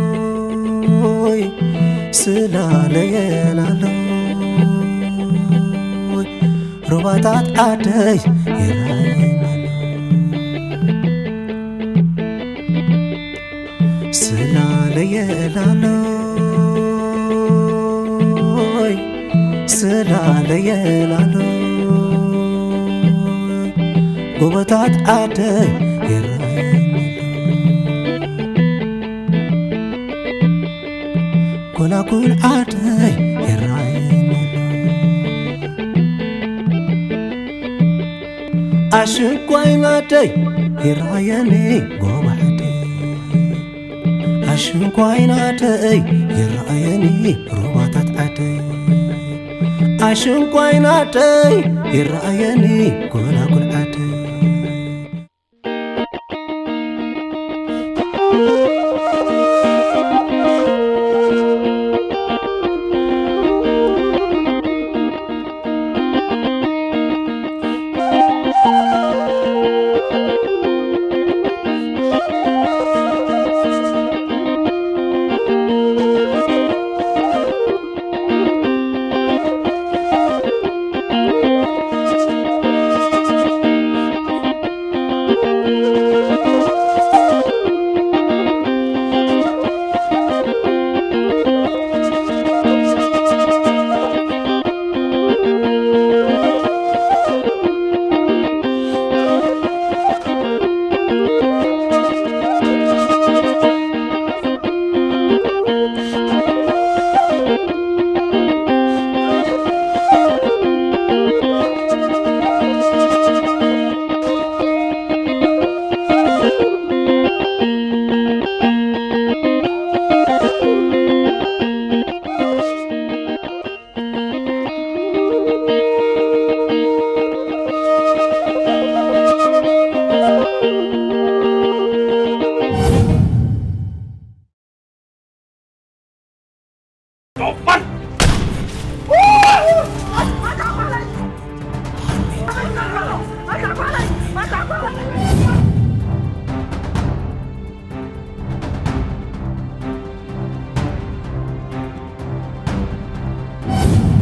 ስላለየላሎይ፣ ስላለየላሎይ፣ ሩባታት ዓደይ ይረኣየናሎ። ስላለየላሎይ፣ ስላለየላሎይ፣ ጎቦታት ዓደይ ይረኣየናሎ። ጎላጉል ዓደይ ይረኣየናሎ። ኣሽንኳይ ናደይ ይረኣየኒ ጎቦ ዓደይ። ኣሽንኳይ ናደይ ይረኣየኒ ሩባታት ዓደይ። ኣሽንኳይ ናደይ ይረኣየኒ ጎላጉል ዓደይ።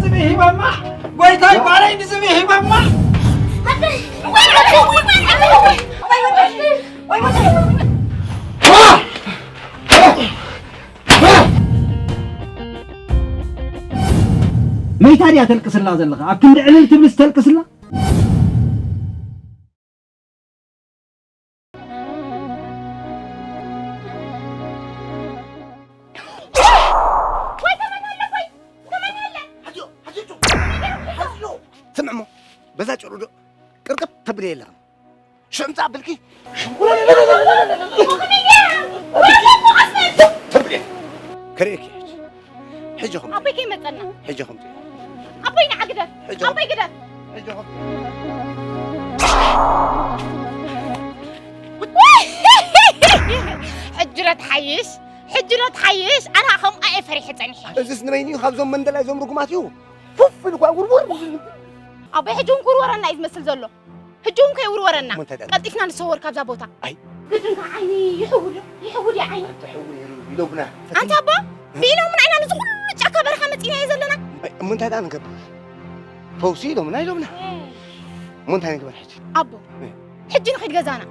ስሚ ሂበማ፣ ጎይታይ ባረይ ንስሚ ሂበማ። መይታ ድያ ተልቅስላ ዘለኻ? ኣብ ክንዲ ዕልል ትብልስ ተልቅስላ? ስምዕሞ፣ በዛ ጭሩ ዶ ቅርቅብ ተብለ የለኽም። ሽምጣ ብልኪ። ተብለ። ከርእየኪ ሕጂ። ሕጂ ኹም። ኣቦይ ከይመጸና። ሕጂ ኹም። ኣቦይ ንዓ ግደፍ። ሕጂ ኹም። ኣቦይ ግደፍ። ሕጂ ኹም። ሕጂ ዶ ትሓይሽ? ሕጂ ዶ ትሓይሽ? ኣነ ከምኡ እየ ፈሪሐ ጸኒሐ። እዚስ ንበይኑ እዩ ካብዞም መንደላይ እዞም ርጉማት እዩ። ፉፍ ኢሉ እኳ ውርውር። ኣቦይ ሕጂ እውን ክውርወረና እዩ ዝመስል ዘሎ። ሕጂ እውን ከይውርወረና። እሞ እንታይ ደኣ? ቀልጢፍና ንሰወር ካብዛ ቦታ። ኣይ። ግድን ከ ዓይኒ ይሕውድ፣ ይሕውድ እዩ ዓይኒ። ኣንተ ሕው ነይሩ ኢሎምና። ኣንታ ኣቦ፣ ብኢሎምና ኢና ነዚ ኩሉ ጫካ በረኻ መጺናዮ ዘለና። ኣይ፣ እሞ እንታይ ደኣ ንገብር? ፈውሲ ኢሎምና፣ ኢሎምና። እሞ እንታይ ንግበር ሕጂ? ኣቦ፣ እህ። ሕጂ ንኺድ ገዛና።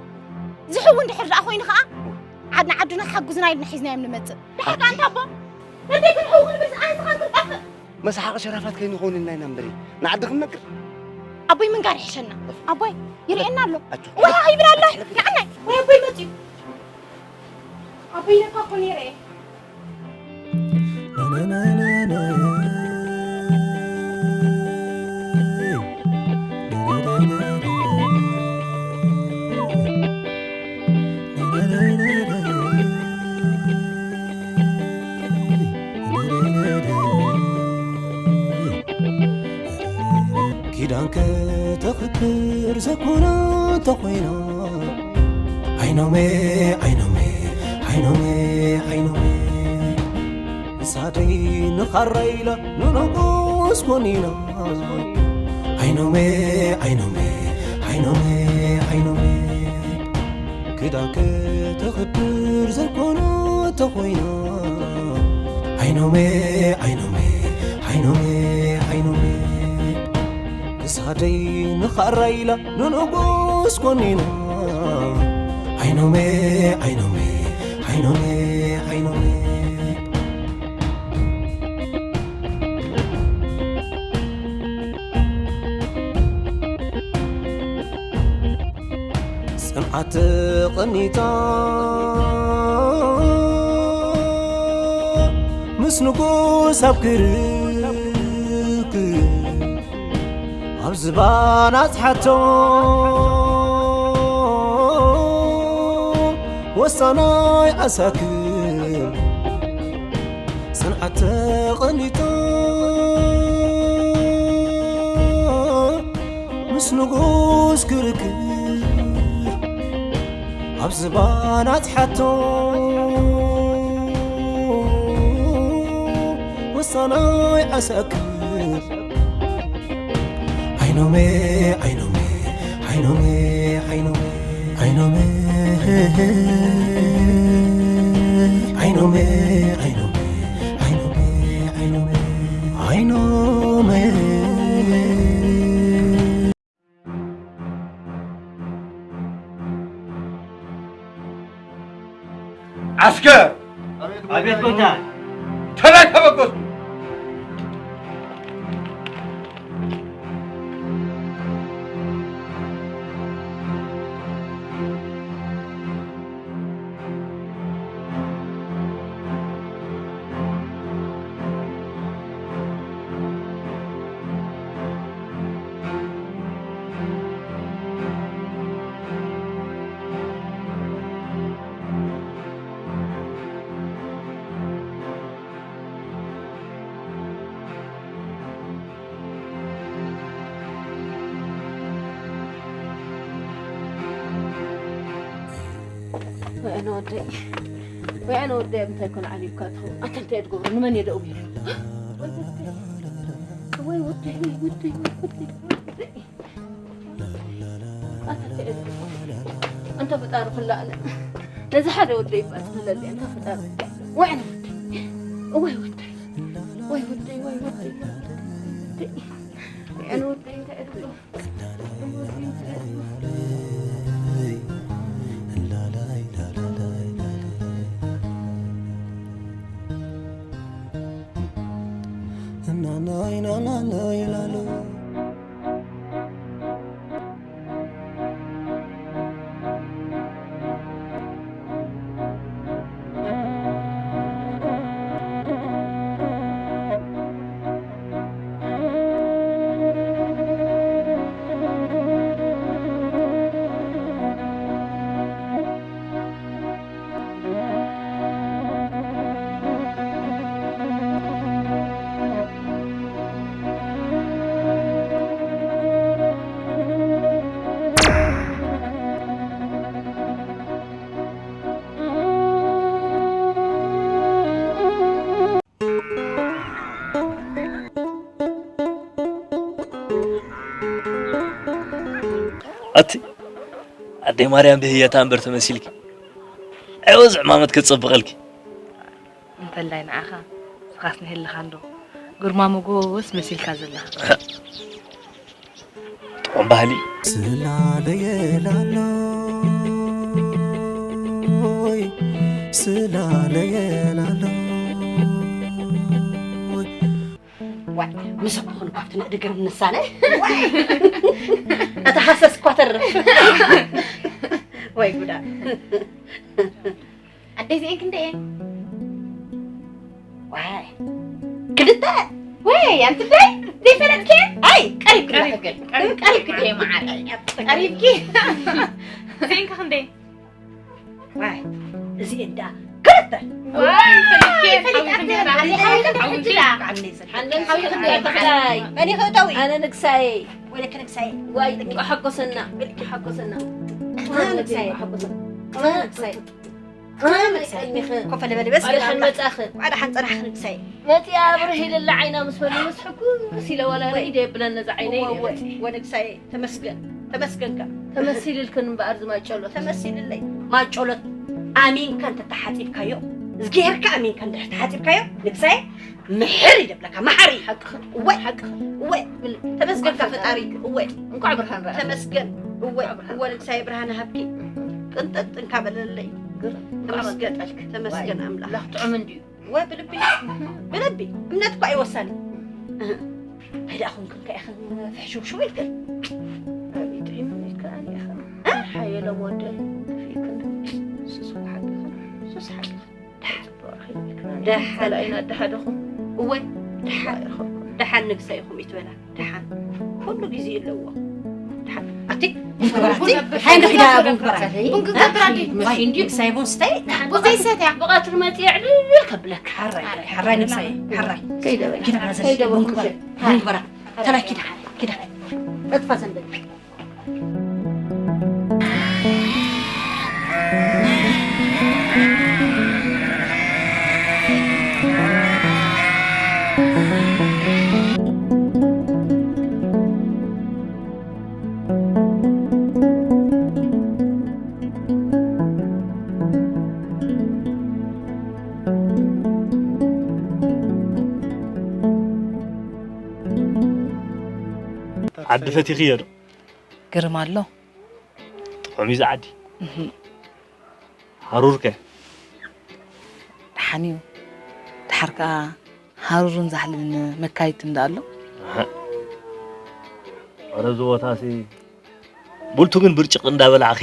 ዝሕው እንድሕር ደኣ ኮይኑ ኸኣ፣ ዓድና ዓዱና ሓጉዝና ኢልና ሒዝናዮም ንመጽእ። ብሓቂ ኣንታ ኣቦ፣ ነደይ ክንሕው ክንብል ዝኣንስኻ ክንጠፍእ። መሳሓቂ ሸራፋት ከይንኸውን ኢልና ኢና እምበሪ፣ ንዓዲ ክንነግር። ኣቦይ ምንጋር ይሕሸና። ኣቦይ ይርእየና ኣሎ። ኣጆ። ዋሃ ይብል ኣሎ። ንዓናይ። ወይ ኣቦይ መጽዩ። ኣቦይ ነካ እኮ ነይረ እየ። ክብር ዘኮነ ተኾይና ኣይኖሜ ኣይኖሜ ኣይኖሜ ኣይኖሜ ንሳደይ ንኻራ ኢላ ንንጉስ ኮኒና ኣይኖሜ ኣይኖሜ ኣይኖሜ ኣይኖሜ ክዳን ከተኽብር ዘኮነ ተኾይና ኣይኖሜ ኣይኖሜ ኣይኖሜ ኣይኖሜ ክሳደይ ንኻራ ኢላ ንንጉስ ኮኒና ኣይኖሜ ኣይኖሜ ኣይኖሜ ኣይኖሜ ጽንዓት ተቐኒታ ምስ ንጉስ ኣብ ክርክር ኣብ ዝባን ኣጽሓቶ ወሳናይ ዓሳክር ጽንዓት ተቐኒታ ምስ ንጉስ ክርክር ኣብ ዝባን ኣጽሓቶ ወሳናይ ዓሳክር ኣይኖሜ ኣይኖሜ ኣይኖሜ ኣይኖሜ ኣይኖሜ ኣይኖሜ ኣይኖሜ ዓስከር! ኣቤት ጎይታ። ተረከበ ገጹ። ወይ ኣነ ወደይ፣ ወይ ኣነ ወደይ፣ ኣብ እንታይ ኮን ዓሊብካ ትኸውን? ኣታ እንታይ እየ ትገብሮ? ንመን እየ ደኡ ቢሉ? ወይ ወደይ፣ ወይ ወደይ፣ ወይ ወደይ፣ ወይ ወደይ። ኣታ እንታይ እየ ትገብሮ? ኣንታ ፈጣሪ ኩሉ ዓለም፣ ነዚ ሓደ ወደይ እባ ትኽለለይ፣ ኣንታ ፈጣሪ። ወይ ኣነ ወደይ፣ ወይ ወደይ፣ ወይ ወደይ፣ ወይ ወደይ፣ ወይ ወደይ። ኣነ ወደይ እንታይ እየ ትገብሮ? ኣቲ ኣደይ ማርያም ብህየታ እምበር ተመሲልኪ። ዕወዝ ዕማመት ከጸብቐልኪ። እንተላይ ንዓኻ፣ ንስኻስ ንህልኻ እንዶ ግርማ ሞጎስ መሲልካ ዘለኻ። ጥዑም ባህሊ። ስላለየ ላሎይ፣ ስላለየ ላሎይ። ዋይ፣ ምስ ኣቦኹን ካብቲ ንእድግር ንሳነ። እቲ ሃሰስ እኳ ተርፍ። ወይ ጉዳ። ኣደይ እዚኤን ክንደይ እየን? ዋይ፣ ክልተ። ወይ፣ ኣንቲ ደይ ዘይፈለጥክየን? ኣይ፣ ቀሪብኪ ቀሪብ-፣ እንዳሕገል። ቀሪብ-፣ ቀሪብኪ ደይ መዓር። ቀሪብኪ። እዚኤን ከ ክንደይ? ዋይ፣ እዚኤን ደኣ ክልተ። ዋይ፣ ፈሊጥክየን። ፈሊጣ ሓዊኽን ተራ፣ ሓዊኽን ተራ። ሓዊኽን ተራ። ሓዊኽን ተራ። መን ይኸእተዊ? ኣነ ንግሳይ። ወይለከ ንግሳይ። ዋይ፣ ሓጎሰና፣ ሓጎሰና። ንግሳይ። ሓጎሰና። ንግሳይ። ንግሳይ። ኮፈ ልበል በስ ኣድሓን ገና። መጻኺ። ኣድሓን ጸናሕኺ ንግሳይ። መጺኣ ብርህ ኢልላ ዓይና ምስ በሉ፣ ምስ ሕጉስ ኢለ ዋላ ወይ። ርኢደ የብለን ነዛ ዓይነይ እወ፣ እወ፣ ኢለ። ወንግሳይ፣ ተመስገን፣ ተመስገንካ። ተመሲልልክን እምበኣር ዝማጨሎት። ተመሲልለይ። ማጨሎት ኣሚንካ እንተተሓጺብካዮ፣ እዝጊሄርካ ኣሚንካ እንድሕር ተሓጺብካዮ፣ ንግሳይ፣ ምሕር እዩ ደብለካ፣ መሓሪ። ሓቅኽን፣ እወ፣ ሓቅኽን። እወ፣ ተመስገንካ ፈጣሪ፣ እወ። እንቋዕ ብርሃን ረኣና። ተመስገን፣ እወ፣ እንቋዕ ብርሃን እወ፣ ንግሳይ ብርሃን ሃብኪ። ቅንጥጥ እንካ በለለይ። ግርም። ተመስገን፣ እንቋዕ ተመስገን ዋይ፣ ኣምላኽ። ላኽ ጥዑም እንድዩ። እወ፣ ብልቢ፣ ብልቢ። እምነት እኮ እዩ ወሳኒ። እህ። እንታይ ደኣ ኾንክን ከ ኢኽን ፍሕሽውሽው ኢልክን? ኣቤት ጥዒምኒ ከኣ እኔ ኢኽን። እ? ሓየሎም ወደይ፣ ከፊእክን። ሱስ ሓቅኽን፣ ሱስ ሓቅኽን። ደሓን። ደሓን። ጸላኢና ደሓደኹም። እወ፣ ደሓን። ደሓን ንግሰ ኢኹም ይትበላ። ደሓን። ኩሉ ግዜ ኣለዎ። ደሓን። ኣቲ፣ ኣቲ፣ ሓይንዶ ኪዳ ቡን ክበራ። ቡን ክንገብር ኣቲ። መሲ እንዲ ንግሳይ ቡን ስተይ። ቡን ዘይሰትያ። ብቐትሪ መጽየ ዕልል ከብለካ። ሓራይ፣ ሓራይ ንግሳይ፣ ሓራይ። ከይደ በላ። ኪዳ ብራ ዘንድ ከይደ ቡን በላ። ክበራ። ቡን ክበራ። ተላ ኪዳ፣ ኪዳ። እጥፋ ዘንድ። ዓዲ ፈቲኽዮ ዶ? ግርም ኣሎ። ጥዑም እዩ ዝዓዲ። እህ። ሃሩር ከ? ደሓን እዩ። ደሓር ከኣ ሃሩርን ዛሕልን መካይድቲ እንዳ ኣሎ። ኣሃ። ኧረ እዚ ቦታሲ ቡልቱ ግን ብርጭቕ እንዳበላዕኺ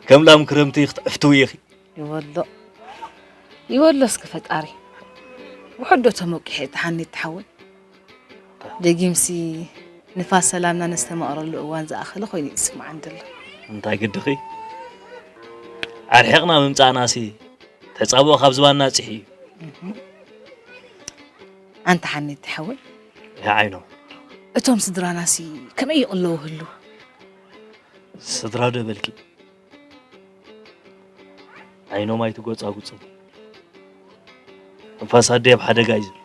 ከም ላም ክረምቲ ክትዕፍትዊ ኢኺ። ይበሎ። ይበሎ እስኪ ፈጣሪ። ውሑድ ዶ ተመቂሐ ተሓኒት ትሓወይ? ደጊምሲ ንፋስ ሰላምና ነስተማቕረሉ እዋን ዝኣኸለ ኮይኑ እዩ ዝስምዓኒ ዘሎ። እንታይ ግድኺ? ኣርሒቕና ምምጻእናሲ ተጻብኦ ካብ ዝባንና ጽሒ እዩ። እህ። ኣንታ ሓኒት ሓወይ። ይዓይኖ። እቶም ስድራናሲ ከመይ ይቕለዉ ህሉ? ስድራ ዶ በልኪ? ዓይኖም ኣይትጎጻጉጽን። ንፋስ ኣደይ ኣብ ሓደጋ እዩ ዘሎ።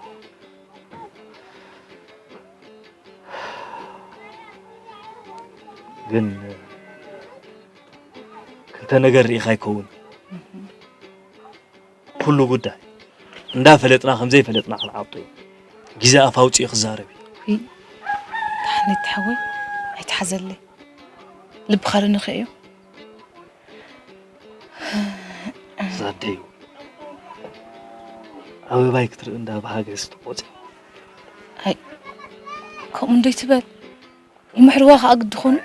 ግን ክልተ ነገር ርኢኻ ኣይከውን። ኩሉ ጉዳይ እንዳፈለጥና ከም ዘይፈለጥና ክንዓብጦ እዩ። ግዜ ኣፍ ኣውፂኡ ክዛረብ እዩ። ውይ፣ ተሓኔት ሓወይ፣ ኣይትሓዘለይ። ልብኻ ዶ ነኺእዮ? ዛደዩ፣ ኣበባይ ክትርኢ እንዳ ብሃገዝ ተቖፂ። ኣይ፣ ከምኡ እንዶ ይትበል። ይምሕርዋ ኸኣ ግዲ ኾኑ።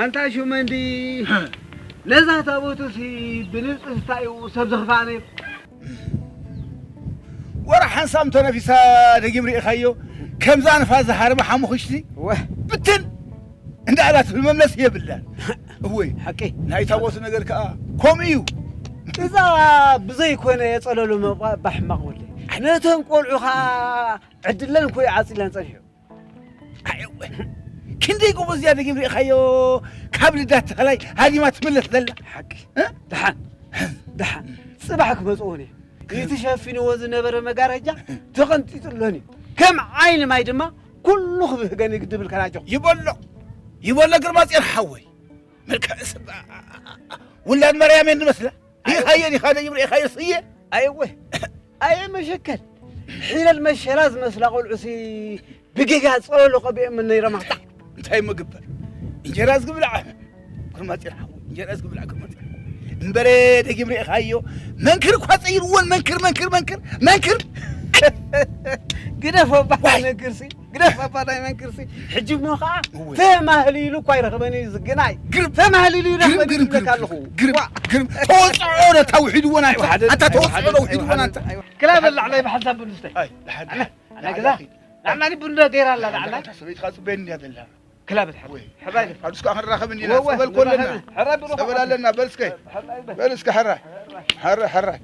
ኣንታ ሹመንዲ፣ ነዛ ታቦትሲ ብንጽህታ እዩ ሰብ ዘኽፍኣ ነይሩ። ወረ ሓንሳም ተነፊሳ ደጊም ርኢኻዮ፣ ከምዛ ንፋስ ዝሃርመ ሓሙኽሽቲ ወህ። ብትን እንዳኣላ ትብል መምለሲ የብላን። እወይ፣ ሓቂ። ናይ ታቦት ነገር ከኣ ከምኡ እዩ። እዛ ብዘይኮነ የጸለሉ መባ-፣ ባሕማቕ ወለይ። ነተን ቆልዑ ከኣ ዕድለን እኮ እዩ ዓጺለን ጸኒሑ። ኣየወ። ክንደይ ጎበዝ እያ ደጊም ርኢኻዮ፣ ካብ ልዳት ተኸላይ ሃዲማ ትምለስ ዘላ። ሓቂ። እ? ደሓን፣ ደሓን። ጽባሕ ክመጽኦን እዩ። እቲ ሸፊንዎ ዝነበረ መጋረጃ ተቐንጢጡ ኣሎን እዩ። ከም ዓይኒ ማይ ድማ ኩሉ ክብህገን እዩ ግድብል ከናጆ። ይበሎ፣ ይበሎ ግርማ ጼር ሓወይ። መልክዕስ ውላድ ማርያም እየ እንመስላ። ርኢኻዮ ዲኻ ደጊም ርኢኻዮ ስየ? ኣየወ። ኣየ መሸከል። ሒለል መሸላ ዝመስላ ቆልዑሲ ብጌጋ ጸለሉ ቀቢኦምን ነይሮም ኣታ። እንታይ ምግበር? እንጀራ ዝግብላዕ ግርማ ጼር ሓወይ፣ እንጀራ ዝግብላዕ ግርማ ጼር። እምበረ ደጊም ርኢኻዮ፣ መንክር እኳ ጸይርዎን፣ መንክር፣ መንክር፣ መንክር፣ መንክር። ግደፎ፣ ባህ ዋይ። መንክርሲ። ግደፍ። ባባ ናይ መንክርሲ። ሕጂ እሞ ኸዓ እወ። ተማህሊሉ እኳ ይረኽበኒ እዩ ዝግናይ። ግርም። ተማህሊሉ ይረኽበኒ ግርም፣ ግርም፣ ይብለካ ግርም፣ ኣለኹ። ግርም፣ ዋ። ግርም። ተወፅዖ ዶ ታውሒድዎ ናይ ኣታ ተወፅዖ ዶ ውሒድዎ ናንተ? ክላ በላዕ ናይ ብሓንሳብ ብንስተ። ኣይ፣ ደሓን፣ ኣነ፣ ደሓን። ኣነ ኣነ ገዛ። ኣኺድ። ላዕማኒ ቡንዶ ገይራ ኣላ ላዕማኒ። ኣታ ሰበይትካ ፅበየኒ እያ ዘላ። ክላ በትሓ። ወይ። ሕባይ። ካብዚ ከዓ ክንራኸብ እንዲና፣ ሕራይ ጸበል ብሩኽ፣ ኮለና። ሕራይ ብሩኽ። ጸበል ኣለና፣ በል እስከ። ሕራይ በል። በል እስከ ሕራይ። ሕራይ፣ ሕራይ።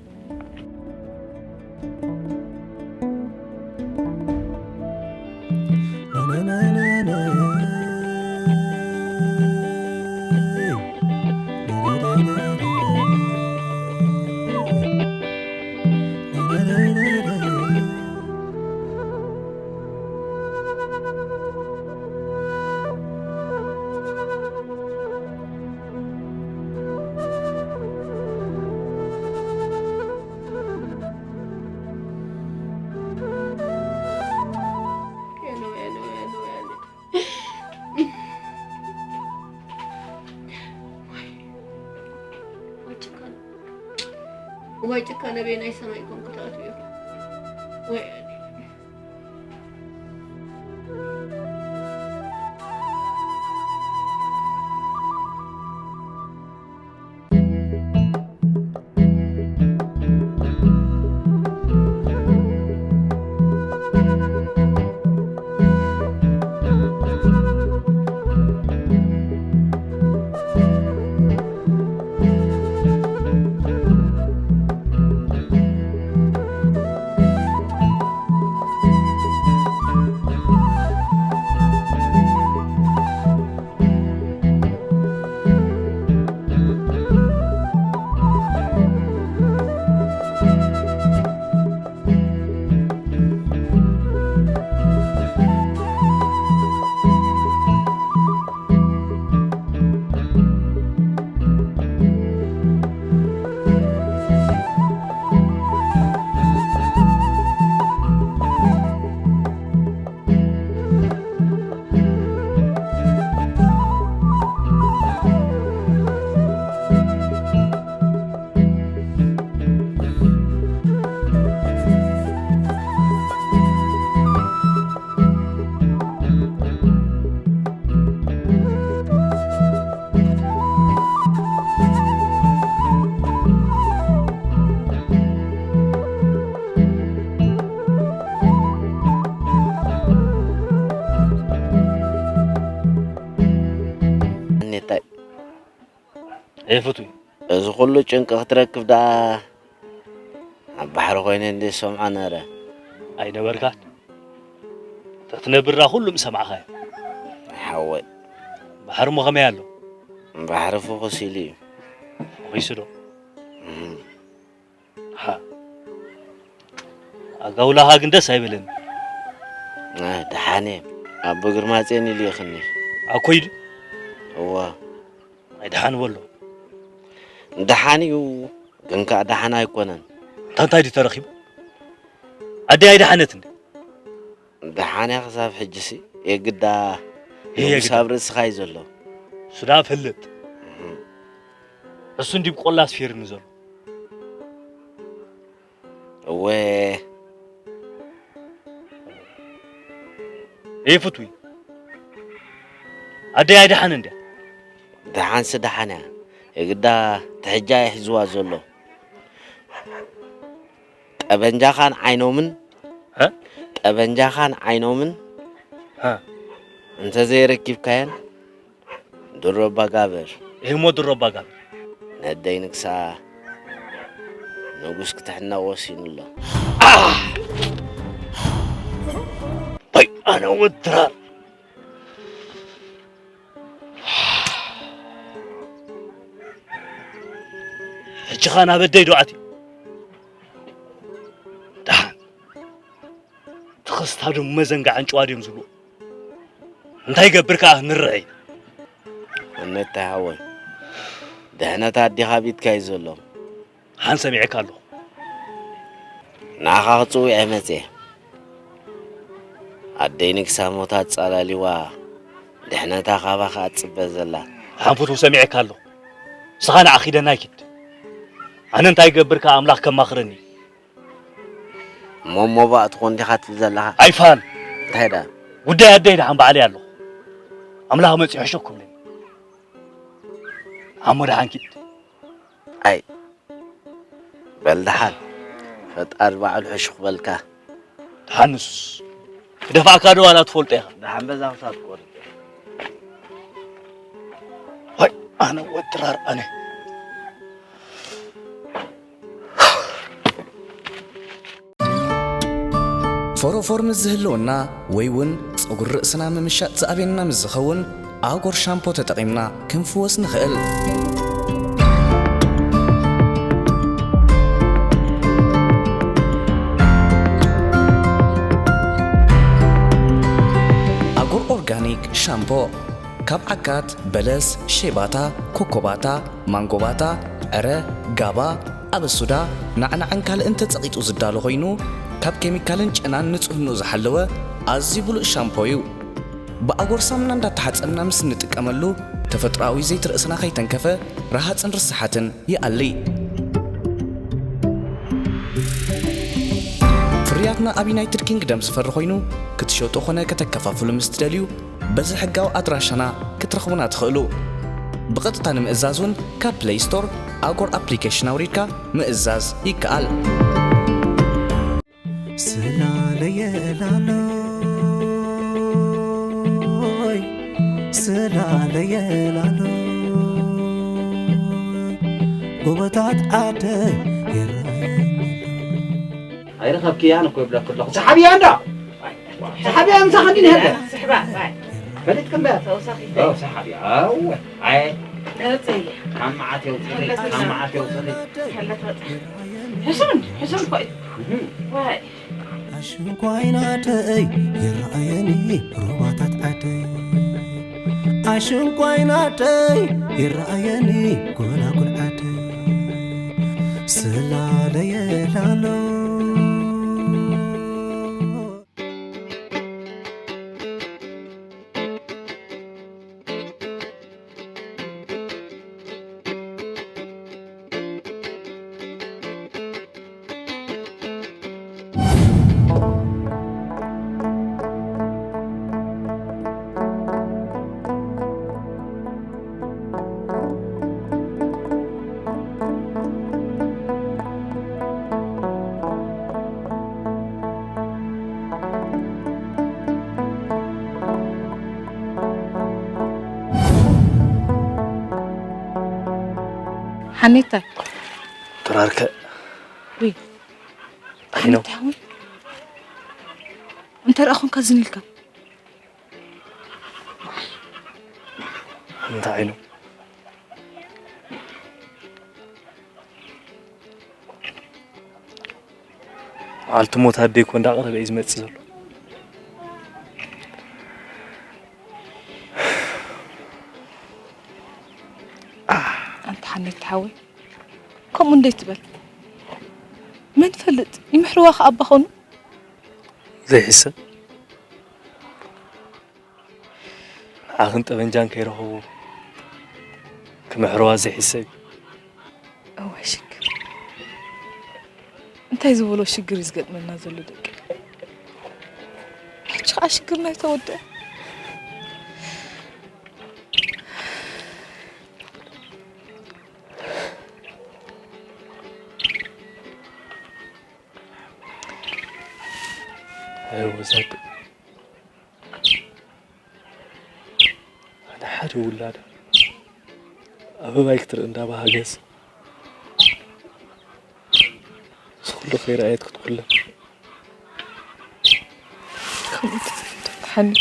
ወይ ጭካነ፣ ወይ ጭካነ፣ በየናይ ሰማይ ኮንኩ ተኣትዩ? ወይ ኣኔታይ ኣይፍቱይ። እዚ ኩሉ ጭንቂ ክትረክብ ደኣ ኣብ ባሕሪ ኮይነ እንደ ዝሰምዖ ነረ። ኣይነበርካን። ተትነብር ደኣ ኩሉ ምሰማዕኻዮ። ሓወይ። ባሕሪ እሞ ከመይ ኣሎ? ባሕሪ ፍኹስ ኢሉ እዩ። ፈኺሱ ዶ? እም። ሃ። ኣጋውላኻ ግን ደስ ኣይበለኒ። ኣይ፣ ደሓን እየ። ኣቦ ግርማጼን ይልእኽኒ። ኣኮይ ድዩ? እዋ። ኣይ፣ ደሓን በሎ። ደሓን እዩ፣ ግን ከኣ ደሓን ኣይኮነን። እንታ እንታይ ድዩ ተረኺቡ? ኣደይ ኣይደሓነት እንደ? ደሓን እያ ክሳብ ሕጂሲ፣ የግዳ እየ የግዳ። ኣብ ርእስኻ እዩ ዘሎ። እሱ ደኣ ፈልጥ። እም። እሱ እንዲ ብቆላ ኣስፊርኒ ዘሎ። እወ። እየ ፍቱይ። ኣደይ ኣይደሓን እንድያ? ደሓንሲ ደሓን እያ። የግዳ ትሕጃ እየ ሒዝዋ ዘሎ። ጠበንጃኻን ዓይኖምን፣ ሀ? ጠበንጃኻን ዓይኖምን ሀ? እንተ ዘይረኪብካየን፣ ድሮ ባጋብር። እሞ ድሮ ባጋብር። ነደይ ንግሳ ንጉስ ክትሕነቕ ወሲኑ ኣሎ። ኣይ፣ ኣነ ወድራር። ሕጂ ኸኣ ናብ ኣደይ ዶ ኣትዩ? ደሓን። ትኽስታ ድም መዘንጋዕን ጭዋ ድዮም ዝብልዎ። እንታይ ይገብር ከኣ ንርዒ። እነታይ ሓወይ፣ ድሕነት ኣዴኻ ቢትካ እዩ ዘሎ። ሓን ሰሚዐካ ኣለኹ። ንዓኻ ክጽውዕ እየ መጽየ። ኣደይ ንግሳ ሞታ ኣጻላሊዋ፣ ድሕነታ ካባኻ ትጽበ ዘላ። ሓን ፍትው ሰሚዐካ ኣለኹ። ንስኻ ንዓ ኪደና ይኪድ። ኣነ እንታይ ይገብር ከኣ ኣምላኽ ከማኽረኒ። እሞ ሞባእ ትኾን ዲኻ ትብል ዘለኻ? ኣይፋል። እንታይ ደኣ? ጉዳይ ኣደይ ደሓን ባዕለይ ኣለኹ። ኣምላኽ መጺኡ ሕሹኽ ክብለኒ። ኣሞ ደሓን ኪድ። ኣይ፣ በል ደሓን። ፈጣሪ ባዕሉ ሕሹኽ በልካ። ደሓን ንሱስ። ክደፍኣካ ዶ ዋላ ትፈልጦ ኢኻ? ደሓን በዛ ክሳብ ትቆርጥ። ወይ፣ ኣነ ወድራር ኣነ። ፎሮፎር ምስ ዝህልወና ወይ እውን ጸጉሪ ርእስና ምምሻጥ ዝኣብየና ምስ ዝኸውን፣ ኣጎር ሻምፖ ተጠቒምና ክንፍወስ ንኽእል። ኣጎር ኦርጋኒክ ሻምፖ ካብ ዓካት፣ በለስ፣ ሼባታ፣ ኮኮባታ፣ ማንጎባታ፣ ዕረ፣ ጋባ፣ ኣበሱዳ፣ ናዕናዕን ካልእን ተጸቒጡ ዝዳሎ ኮይኑ፣ ካብ ኬሚካልን ጨናን ንጽህንኡ ዝሓለወ ኣዝዩ ብሉጽ ሻምፖ እዩ። ብኣጎር ሳሙና እንዳተሓጸብና ምስ እንጥቀመሉ፣ ተፈጥሮኣዊ ዘይቲ ርእስና ከይተንከፈ፣ ረሃጽን ርስሓትን ይኣሊ። ፍርያትና ኣብ ዩናይትድ ኪንግደም ዝፈሪ ኮይኑ፣ ክትሸጡ ኾነ ከተከፋፍሉ ምስ ትደልዩ፣ በዚ ሕጋዊ ኣድራሻና ክትረኽቡና ትኽእሉ። ብቐጥታ ንምእዛዝ እውን ካብ ፕለይ ስቶር ኣጎር ኣፕሊኬሽን ኣውሪድካ ምእዛዝ ይከኣል። ስላለየ ላሎይ፣ ስላለየ ላሎይ፣ ጎቦታት ዓደይ ይረኣየኒ። ኣይረኸብክያን እኮ ይብለኪ ኣለኹ። ሰሓብያ እንዶ። ሰሓብያ ምሳኺ እንዲህ ነበር። ስሕባ፣ ባይ። ፈሊጥኪ እምበር። ተወሳኺ ኦ፣ ሰሓብያ። ኣወ። ኣይ። ገለጸ እየ። ካብ መዓት የውፅኺ፣ ካብ መዓት የውፅኺ። ከለት በጣ። ሕሱን፣ ሕሱን እኮ እዩ። እህ። ዋይ። ኣሽንኳይ ናተይ ይረኣየኒ ሩባታት ዓደይ። ኣሽንኳይ ናተይ ይረኣየኒ ጎላጉል ዓደይ። ስላለየ ላሎ። ሓኔታይ። ጥራርከ። ውይ። ኣይኖ። ሓኔታይ ሓወይ። እንተ ደኣ ኾንካ ዝን ኢልካ። እንታይ ዓይኑ? መዓልቲ ሞት ኣደይ እኮ እንዳቐረበ እዩ ዝመጽእ ዘሎ። ኣንታ ሓኔት ሓወይ፣ ከምኡ እንዴት ትበል? መን ፈልጥ? ይምሕርዋ ከኣ ኣባ ኾኑ? ዘይሕሰብ። ንዓኽን ጠበንጃን ከይረኸቡ ክምሕርዋ ዘይሕሰብ እዩ። እዋይ ሽግር። እንታይ ዝበሎ ሽግር እዩ ዝገጥመና ዘሎ ደቂ? ሕጂ ኸዓ ሽግርና ኣይተወድአ። ኣይ ወዛግ። ሓደ ሓደ ውላዳ ኣበባይ ክትርኢ እንዳበሃገስ፣ እዚ ኩሉ ከይረኣየት ክትኩለን። ከምኡ ተዘይትብል ሓንቲ።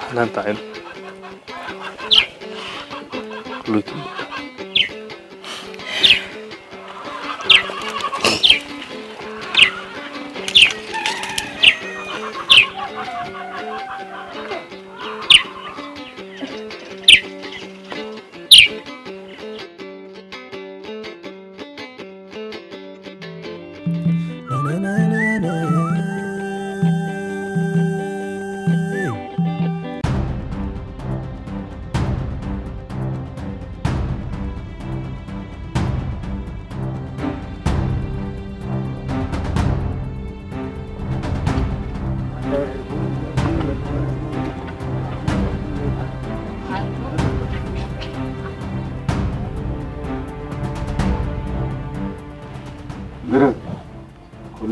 ሓናን ጣዕም ኩሉ ይትብል።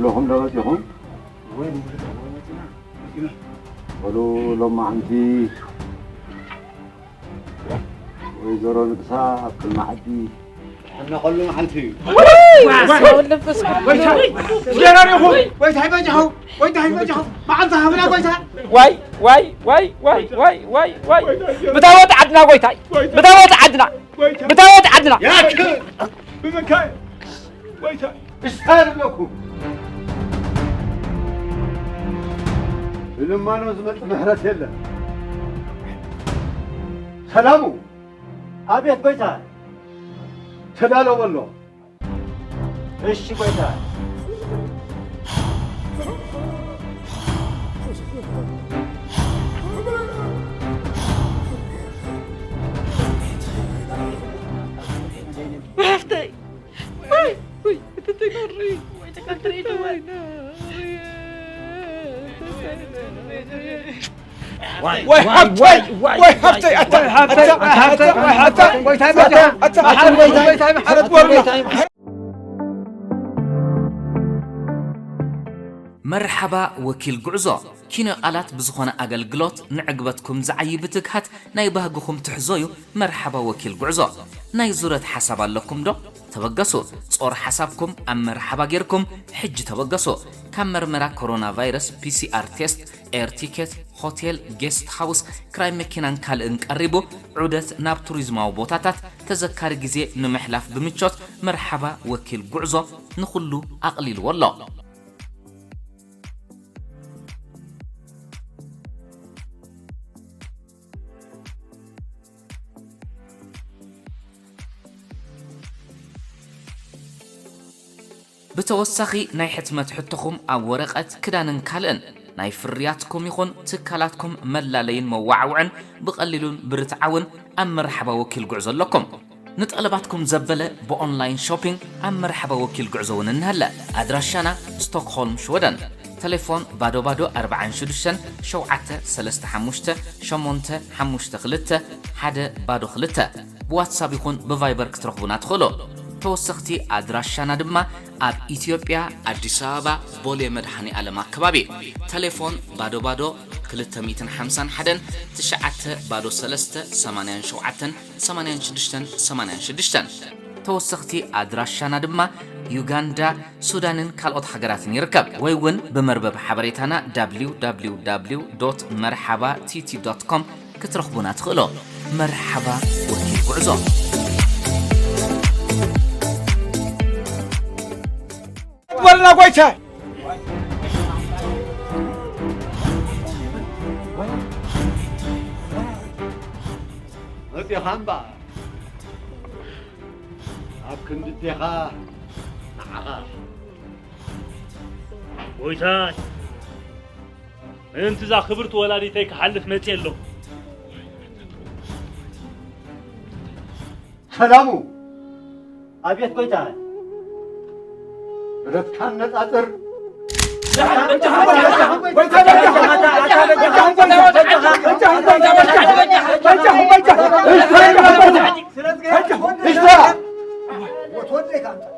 ዲኹም ዶ መጺኹም? በሉ ሎማዓንቲ ወይዘሮ ንግሳ ኣብ ቅድሚ ዓዲ ትሕነቐሉ መዓልቲ እዩ። ጎይታ ይበጃኹ፣ ጎይታ ይበጃኹ፣ መዓልቲ ሃብና ጎይታ። ዋይ ዋይ ዋይ ዋይ ዋይ ዋይ ዋይ፣ ብታወት ዓድና ጎይታይ፣ ብታወት ዓድና፣ ብታወት ዓድና። ያክ ብምንካይ ጎይታ እሽታ ንብለኩም። ብልማኖ ዝመጽእ ምሕረት የለን። ሰላሙ። ኣቤት ጎይታ። ተዳሎ በሎ። እሺ ጎይታ። ሓፍተይ፣ ወይ፣ ወይ፣ እቲ ትገብሪ፣ ወይ፣ ትገብሪ፣ ወይ፣ ወይ፣ ሓፍተይ፣ ወይ፣ ሓፍተይ፣ ኣታ፣ ወይ፣ ሓፍተይ፣ ኣታ፣ ወይ፣ ሓፍተይ፣ ኣታ፣ ወይ፣ ሓፍተይ፣ ወይ፣ ሓፍተይ፣ ኣታ፣ ሓፍተይ፣ ወይ፣ ሓፍተይ፣ ወይ፣ ሓፍተይ፣ መርሓባ ወኪል ጉዕዞ፣ ኪነ ቃላት ብዝኾነ ኣገልግሎት ንዕግበትኩም ዝዓዪ ብትግሃት ናይ ባህግኹም ትሕዞዩ። መርሓባ ወኪል ጉዕዞ፣ ናይ ዙረት ሓሳብ ኣለኩም ዶ? ተበገሱ። ጾር ሓሳብኩም ኣብ መርሓባ ጌርኩም ሕጂ ተበገሱ። ካብ መርመራ ኮሮና ቫይረስ፣ ፒ ሲ ኣር ቴስት፣ ኤር ቲኬት፣ ሆቴል፣ ጌስት ሃውስ፣ ክራይ መኪናን ካልእን ቀሪቡ፣ ዑደት ናብ ቱሪዝማዊ ቦታታት፣ ተዘካሪ ግዜ ንምሕላፍ ብምቾት መርሓባ ወኪል ጉዕዞ ንኹሉ ኣቕሊልዎ ኣሎ። ብተወሳኺ ናይ ሕትመት ሕቶኹም ኣብ ወረቐት፣ ክዳንን ካልእን ናይ ፍርያትኩም ይኹን ትካላትኩም መላለይን መዋዓውዕን ብቐሊሉን ብርትዓውን ኣብ መርሓባ ወኪል ጉዕዞ ኣለኩም። ንጠለባትኩም ዘበለ ብኦንላይን ሾፒንግ ኣብ መርሓባ ወኪል ጉዕዞ እውን እንሀለ። ኣድራሻና ስቶክሆልም ሽወደን። ተሌፎን ባዶ ባዶ ኣርባዓን ሽዱሽተን ሸውዓተ ሰለስተ ሓሙሽተ ሸሞንተ ሓሙሽተ ክልተ ሓደ ባዶ ክልተ። ብዋትሳፕ ይኹን ብቫይበር ክትረኽቡና ትኽእሉ። ተወሰኽቲ ኣድራሻና ድማ ኣብ ኢትዮጵያ ኣዲስ ኣበባ ቦሌ መድኃኔ ዓለም ኣከባቢ። ተሌፎን ባዶ ባዶ ክልተ ሚእትን ሓምሳን ሓደን ትሽዓተ ባዶ ሰለስተ ሰማንያን ሸውዓተን ሰማንያን ሽዱሽተን ሰማንያን ሽዱሽተን። ተወሰኽቲ ኣድራሻና ድማ ዩጋንዳ፣ ሱዳንን ካልኦት ሃገራትን ይርከብ። ወይ እውን ብመርበብ ሓበሬታና ደብሊው ደብሊው ደብሊው ዶት መርሓባ ቲ ቲ ዶት ኮም ክትረኽቡና ትኽእሉ። መርሓባ ወኪል ጉዕዞ። በልና ጎይታ። መጺኻ እምበኣር፣ ኣብ ክንዲ ኣዴኻ ንዓኻ። ጎይታይ፣ ምእንቲ እዛ ክብርቲ ወላዲተይ ክሓልፍ መጺኤ ኣለኹ። ሰላሙ። ኣቤት ጎይታ። ብረትካ ነጻጽር።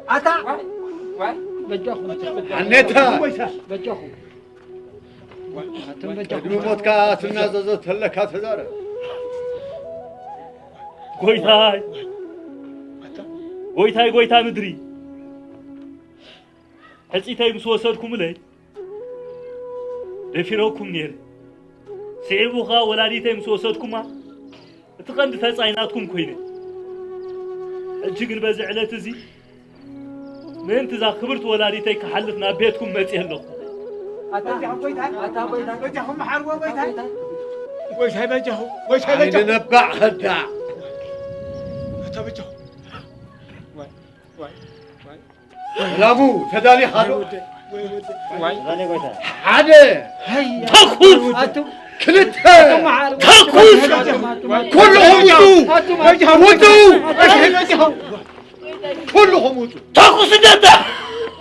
ኣታ። ኣኔታ። በጃኹም። ኣትም በጃኹም። ቅድሚ ሞትካ ትናዘዞ ተለካ ተዛረብ። ጎይታይ፣ ጎይታይ፣ ጎይታ ምድሪ፣ ሕጺተይ ምስ ወሰድኩምለይ፣ ደፊረኩም ነይረ። ስዒቡ ኸኣ ወላዲተይ ምስ ወሰድኩማ፣ እቲ ቐንዲ ተጻይ ናትኩም ኮይነ። ሕጂ ግን በዚ ዕለት እዚ ምእንቲ እዛ ክብርቲ ወላዲተይ ክሓልፍ ናብ ቤትኩም መጺኤ ኣለኹ። ኣታ፣ ኣታ፣ ጎይታ፣ በጃኹም መሓርዎ፣ ጎይታ። ጎይታይ፣ በጃኹም፣ ጎይታይ፣ ኣይኒ በጃኹም። ነባዕ ኸዳዕ። ኣታ፣ በጃኹም። ዋይ፣ ዋይ፣ ዋይ። ላሙ፣ ተዳሊኻ ዶ? ዋይ፣ ዋይ። ሓደ። ተኩስ! ኣቱም። ክልተ። ኣቱም መሓርዎ። ተኩስ! በጃኹም። ኩልኹም ውጡ! በጃኹም። ውጡ! በጃኹም። ኩልኹም ውጡ። ተኩስ እንደ ኣታ!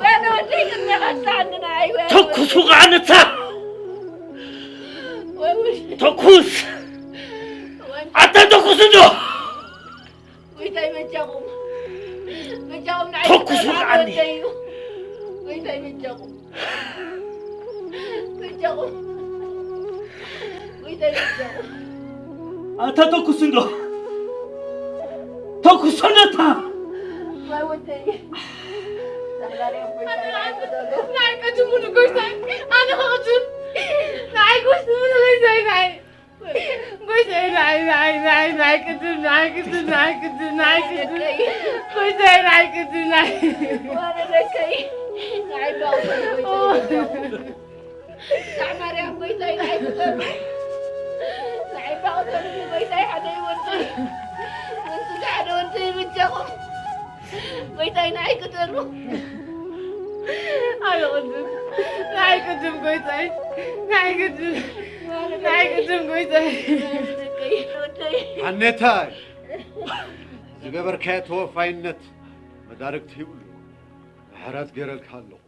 ወይኔ ወደይ ቅድሜኻ ትሰዓንና፣ ኣይ ወይኔ ተኩስ ወደይ። ውቃዕ እንታ! ወይ ወደይ። ተኩስ! ወይ ኣታ ተኩስ እንዶ! ጎይታይ በጃኹም። በጃኹም ንዓይ ተኩስ ትበልዓ ውቃዕኒ። ወደይ እዩ። ጎይታይ በጃኹም። በጃኹም። ጎይታይ በጃኹም። ኣታ ተኩስ እንዶ ተኩስ እንዶ እታ ማይ ወደይ። ማርያም ጎይታይ በጃኹም። ናይ ቅድሙን ጎይታይ ኣነ ክቕድም ናይ ቅድሙን ጎይታይ ናይ ጎይታይ ናይ ናይ ናይ ናይ ቅድም ናይ ቅድም ናይ ቅድም ናይ ቅድም ጎይታይ ናይ ቅድም ናይ ወረደከይ። ናይ ባውታ ጎይታይ በጃኹም። ናይ ማርያም ጎይታይ ናይ ፍቅር ናይ ባውታ ጎይታይ ሓደ ይወርድ። ወንቱ ሓደ ወንቱ ይበጃኹም። ጎይታይ ንዓይ ክተሩ። ኣነ ቅድም ናይ ቅድም ጎይታይ ናይ ቅድም ናይ ቅድም ጎይታይ ሓኔታይ ዝገበርካዮ ተወፋይነት መዳርግቲ ይብሉ። ምሕረት ገይረልካ ኣለኹ።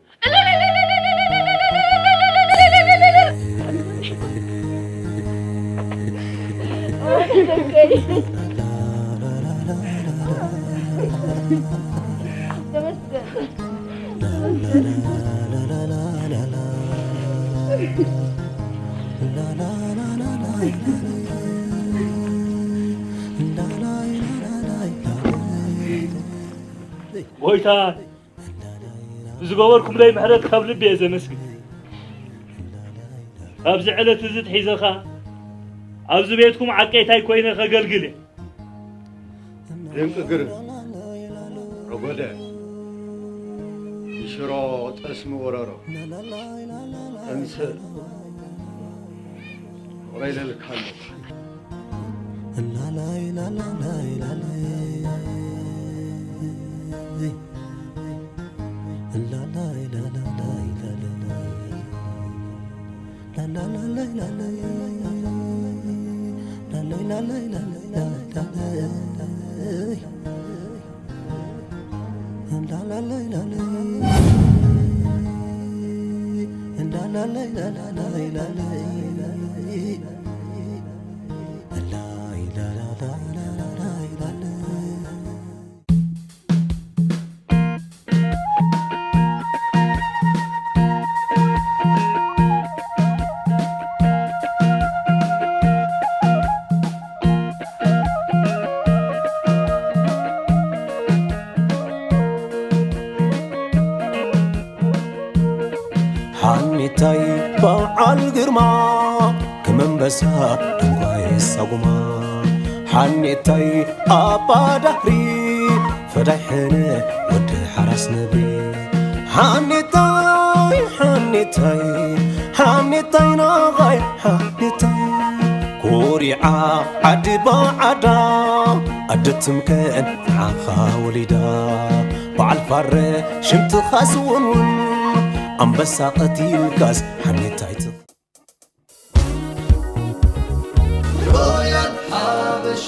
ጎይታ ብዝገበርኩምለይ ምሕረት ካብ ልቢ እየ ዘመስግን። ኣብዚ ዕለት እዚ ትሒዘኻ ኣብዚ ቤትኩም ዓቀይታይ ኮይነ ከገልግል እየ። ድንቂ ግርም ረጎደ ንሽሮ ጠስሚ ወረሮ ጠምስእ ፍቕረይ ለልካ ኣለካ። ሓኔታይ በዓል ግርማ ከም ኣንበሳ ደንጓይ ሳጉማ ሓኔታይ ኣባ ዳህሪ ፈዳይ ሕነ ወዲ ሓራስ ነብሪ ሓኔታይ ሓኔታይ ሓኔታይ ናቓይ ሓኔታይ ኮሪዓ ዓዲ ባዓዳ ኣደ ትምከን ንዓኻ ወሊዳ በዓል ፋረ ሽንትኻስ እውን እውን ኣንበሳ ቀቲልካስ ሓኔታይ ትኽ ሮያል ሓበሻ